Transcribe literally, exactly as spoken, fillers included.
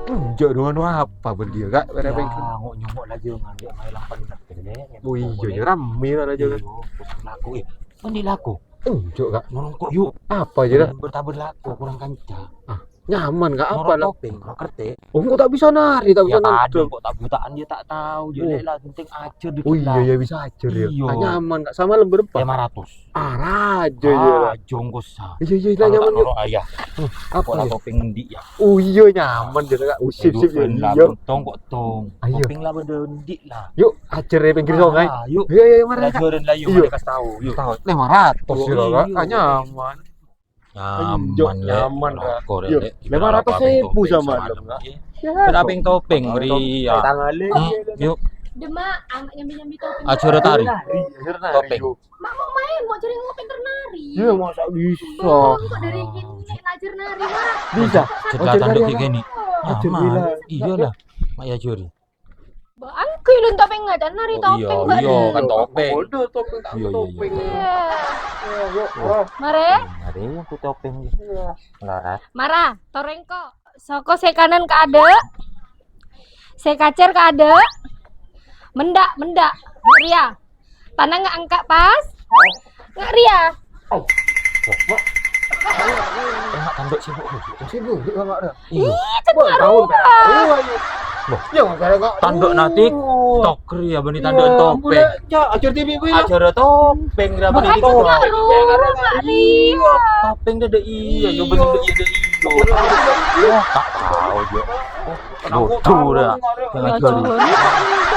Enjâ' rowa apa bâ'na, Kak? Pada Ya, pengen. Ngok-nyongok la jâ' ngangghuy main lampan nèk kene. Oh, iyâ, ya, rame la jâ'. Iyâ, terros laku, eh. Mending laku. Enjâ', Kak. Ngerongkok, yuk. Apa jâ', Kak? Bertabur laku, kurang kanca. Ah, nyaman, Kak. Apa Ngerokok lah? Topeng, ngerokok kertik. Oh, engko' ta' bisa nari, ta' bisa Ya, nari. Kadhâng kok ta' butaan, ya ta' tau. Ya, Oh. Lek lah, penting ajâr dikit Oh, iya, lah. Iya, bisa ajâr, ya. Iya. Ah, nyaman, Kak. Sama lembur apa? Lima ratus. Ah, raja, ya, Ah, Kak. Jongkos, ah. Iya, iya, iya, Kalau tak nyaman, yuk. Noro', ah, ya. Hah, apa Kok lah ya? Topeng ngendi, ya? Oh, iya, nyaman, jâ', Kak. Oh, sip, Ayo, sip, ya, ben lah, iya. Tong kok tong. Ayo. Topeng lah, benda endi lah. Yuk, ajâr ya, pinggir sungai. Ah, yuk. Iya, iya, iya, mari, Lah, mari. Joren lah, yuk, Iya. Mari kasih tahu, yuk. Tahu, lima ratus, Oh, ya, Kak. iya. Ah, nyaman. Nyaman, Iya, Lek. Nyaman, Kak. Rokok, Iya, Lek. Lima ratus ribu sama lu, Kak. Iya. Kenapa yang topeng, Ria? Tangale. Hmm, yuk. Demak, anak nyambi-nyambi topeng. Ajâr tari. Iya, ajâr tari, Topeng. yuk. Mak mau main, mau jadi ngopeng ternari. Iya, masa bisa? Bang, kok dari gini ngajar nari, Mak? Bisa. Kok Cedera ajâr tanduk nari, kayak gini. Ajâr Nyaman. nari. Iya lah. Mak ya juri. Bang, angkui lu topeng ngajar nari Oh, iya, topeng, Bang. iya, kan topeng. Bodoh topeng, tak Iya, iya, iya. topeng. Iya. Iya, yuk, wah. Mare. Mari aku topeng. Iya. Larat. Mara, toreng kok. Soko sè kanan ka adâ'. Sè kacèr ka adâ'. Mendâk, mendâk. Ria. Tanang angka' pas. Nga' Ria. Oh. Enak tanduk sibuk. Sibuk, sibuk, Mak, Ria. Iya. Ih, cedera Wah, tahu, rowa. Tahu, ayo. Loh. Ya, gara-gara Tanduk nari TikTok, Ria, bânnè tanduk Iya, topeng. Mulai, ya, ajâr T V kuwi lah. Ajâr topeng, Ria, bânnè Bukan TikTok. Cedera rowa, Mak, Ria. Topeng dâ' dâ' iya, yo bânnè Iya. dâ' iya, dâ' iya. Wah, tak tahu, Jo. Oh, Kenapa bodoh, tahu, Ria. Mak, Ria? Yang Ya, ajâr. Cedera.